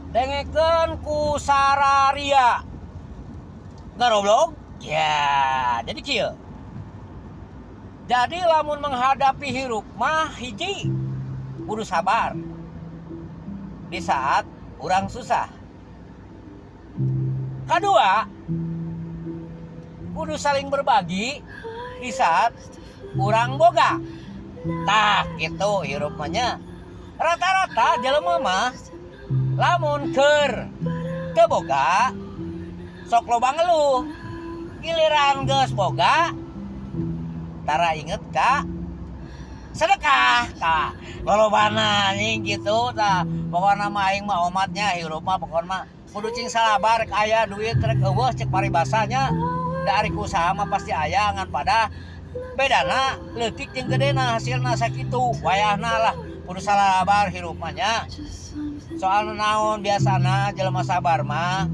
Dengekeun ku sararia ngaroblog ya. Jadi kieu, jadi lamun menghadapi hirup mah, hiji, kudu sabar di saat urang susah. Kedua, kudu saling berbagi di saat urang boga. Tah, gitu hirup mah nya. Rata-rata jelema mah lamun keur teu boga sok loba ngeluh, giliran geus boga tara inget ka sedekah. Tah, lolobana, anjing, gitu. Tah, pokokna mah aing mah omatnya, hirup mah pokokna mah kudu cing salabar. Rek aya duit rek euweuh, cek paribasanya da ari usaha mah pasti aya, ngan pada bedana leutik jeung gedena hasilna. Sakitu wayahna lah, kudu salabar hirup mah nya. Soalna naon, biasana jelema sabar mah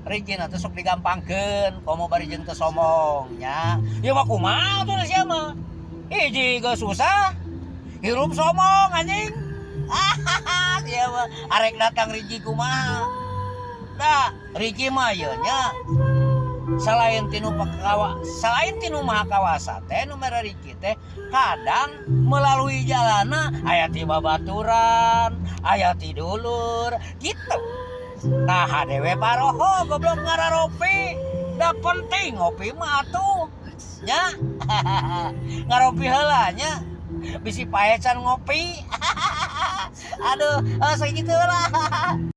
rizkina teh sok digampangkeun, komo bari jeung teu sombong nya. Ieu mah kumaha tuh sia mah, hiji geus susah, hirup sombong, anjing. Sia mah arek datang rizki kumaha? Da rizki mah ieu nya, selain tinu Maha Kawasa teh, nu mere rizki teh kadang melalui jalana aya ti babaturan, aya ti dulur gitu. Tah, dewe paroho goblok ngararopi. Da penting ngopi mah atuh nya. Ngaropi heula nya, bisi paeh can ngopi. Aduh, oh, sakitu lah.